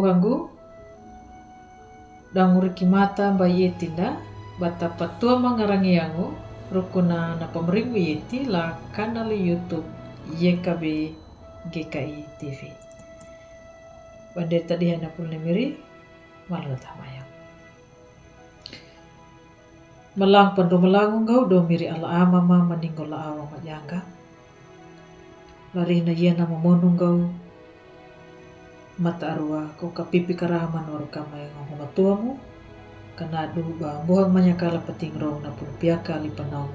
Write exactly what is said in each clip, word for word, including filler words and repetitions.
Angu, dangu riki mata ba ieti nda, bata patua mangarangi angu, rukuna na pamringu ieti la kanal YouTube Y K B G K I T V. Bande tadi hana pulne miri, malu tamayo. Malang pandu malangu ngau do miri ala ama ma maningol la awa ma yanga. Lari na yena mamonu ngau. Mata arua ko kapipi karaha manor kamai ngau matuamu. Kana du ba buhang manyakala pating rong na pun piakali panau.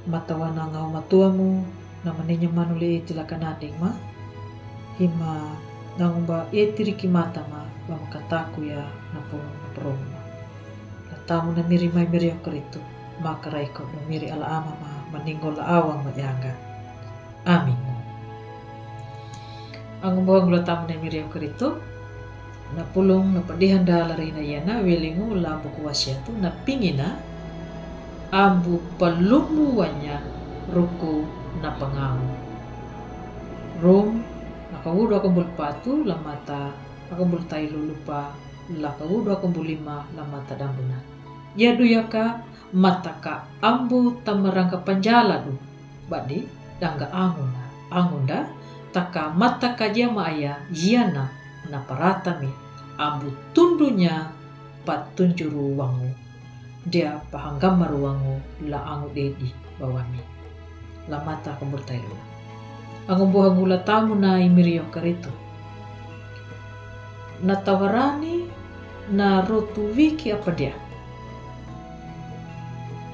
Mata wana ngau matuamu, na maninya manu le eti la kanading ma. Hima ngau ba eti riki mata ma, ba makataku ya na pun na purong ma. Latamu na miri mai miri okritu, makarai ko na miri ala ama ma, maningol la awang ma yanga. Amin. Angu buhang latamu na miri okritu, na pulung na padihan da lari na yana, welingu lambu kuwasiatu, na pingina, ambu palumu wanya ruku na pangamu. Rom, na kawudu akambul patu, la mata akambul tailu lupa, la kawudu akambul lima, la mata dambuna. Yadu yaka, mata ka ambu tamarangka panjala du, badi, danga anguna, angunda, taka mata ka jama aya, yana, na paratami, ambu tundunya, patunjuru wangu. Dia pahangamaru wangu la angu dedi bawami. La mata akambul tailu. Angu buhangu latamu na imiri okritu. Na tauharani na rotu wiki apa dia.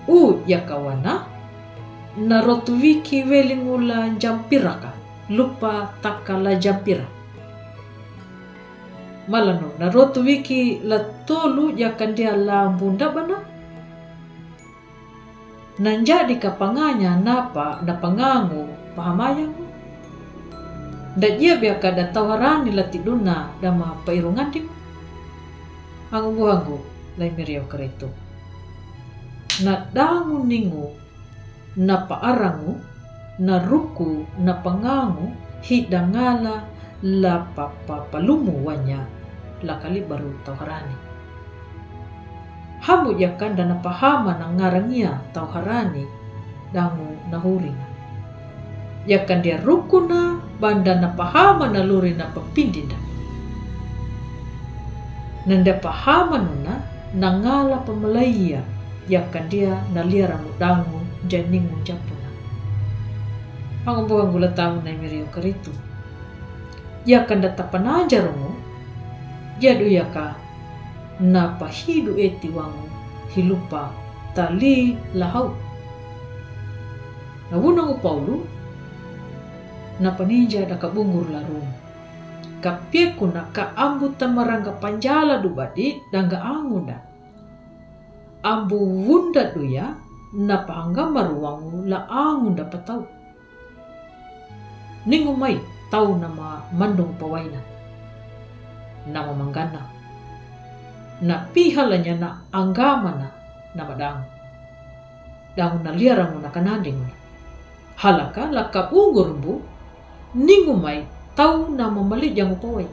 U yakawana na rotu wiki welingu la jampiraka lupa taka la jampira. Malanu na rotu wiki la tolu yakandia la bunda bana. Na njadi ka panganya napa na pangangu pahamayangu. Nda jia biaka da tauharani la tiduna dama pairunganding. Angu buhangu la imiri okritu. Na dangu ningu na paarangu, na ruku, na pangangu, hidangala, la papa palumu wanya, la kali baru tauharani. Hamu yakanda na pahama na ngarangia tauharani, dangu na hurina. Yakandia rukuna, banda na pahama na lurina papindinda. Nanda pahama nuna, na ngala pamalaia, yakandia na liaramu dangu janingu japuna. Angu buhangu latamu na imiri okritu. Yakanda tapananjarumu, yadu yaka na pahidu eti wangu hilupa tali lahau. Na wunangu Paulu, na paninja da kabungur la Rom. Kapieku na ka ambu tamarangka panjala du badi danga angunda. Ambu wunda duya na pahangamaru wangu la angunda patau. Ningu mai tau nama mandung pawaina. Nama manggana. Na pihalanya na anggamana nama dangu. Dangu na liaramu na kanandinguna. Halaka la kabungurumbu, ningu mai tau na mamali jangu pawai.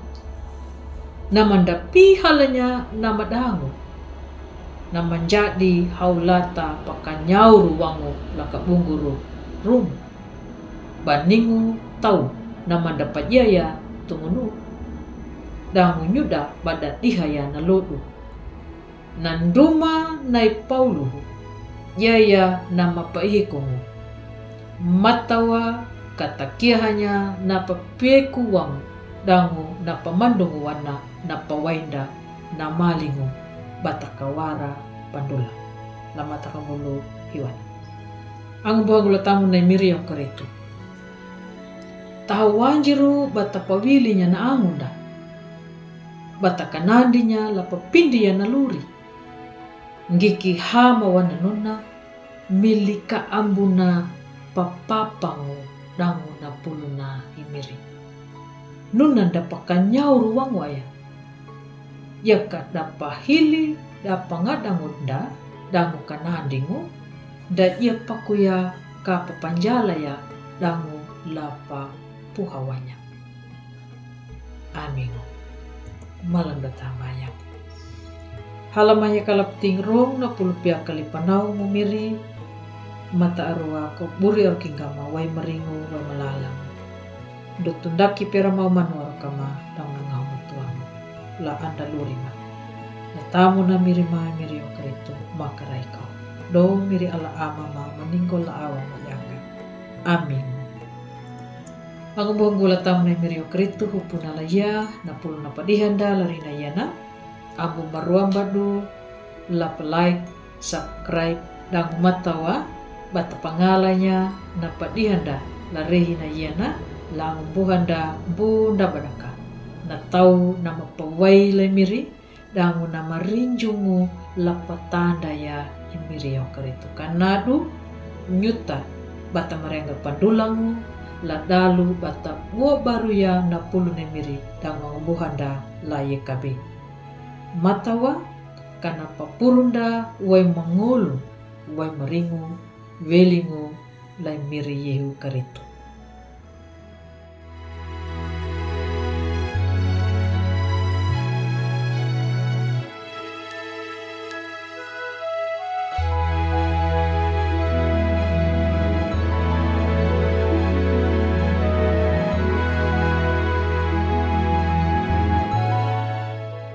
Na mandapi halanya na madangu. Na manjadi haulata pakanyauru wangu la kabunguru rum. Ba ningu tau na mandapajaya tungunu. Dangu nyuda bada dihaya na lodu. Na nduma nai Paulu, yaya na mapaihikungu. Matawa katakiahanya na papieku wangu dangu na pamandungu wana na pawainda na malingu batakawara pandula. La mata kambulu hiwana. Angu buhangu latamu na imiri okritu. Tahawanjiru bata pawilinya na angunda. Bata kanandinya la papindiya na luri. Ngiki hama wana nuna, milika ambuna papapangu dangu na puluna imiri. Nuna nda pakanyauru wangu aya. Yaka da pahili da pangadangu nda dangu kanandingu, da ia pakuya ka papanjalaya dangu la papuhawanya. Amin. Malanda tamaya. Halamaya kalap ting rong na puluh pia kali panau mu miri. Mata arua ko buri arkinggama wai maringu wai malalang. Dotundaki pera mau manu arukama dang nangau matuang. La anda lurima. Na tamu na mirima miri o karitu makarai kau. Do miri ala ama ma maninggo la awa ma yanga. Amin. Angu buhanggu la tamu na miri o karitu hupuna la ya na pulu na padihanda la rina yana. Ambu maruambadu la like, subscribe, dangu matawa bata pangalanya na padihanda la rehina yana la ambu buhanda bunda badaka. Na tau na mapawai la miri dangu na marinjungu la patanda ya i miri o karitu kanadu nyuta bata marenga pandulangu la dalu bata buo baru ya na pulu ne miri dangu ambu buhanda la yekabe. Matawa kana papurunda wai mangulu wai maringu welingu lai miri yehu karitu.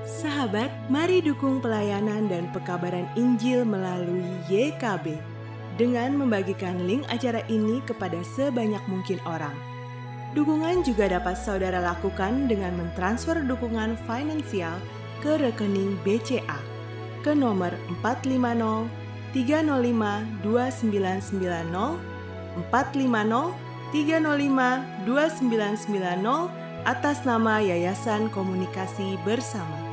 Sahabat, mari dukung pelayanan dan pekabaran Injil melalui Y K B dengan membagikan link acara ini kepada sebanyak mungkin orang. Dukungan juga dapat saudara lakukan dengan mentransfer dukungan finansial ke rekening B C A ke nomor empat lima nol tiga nol lima dua sembilan sembilan nol, empat lima nol tiga nol lima dua sembilan sembilan nol, atas nama Yayasan Komunikasi Bersama.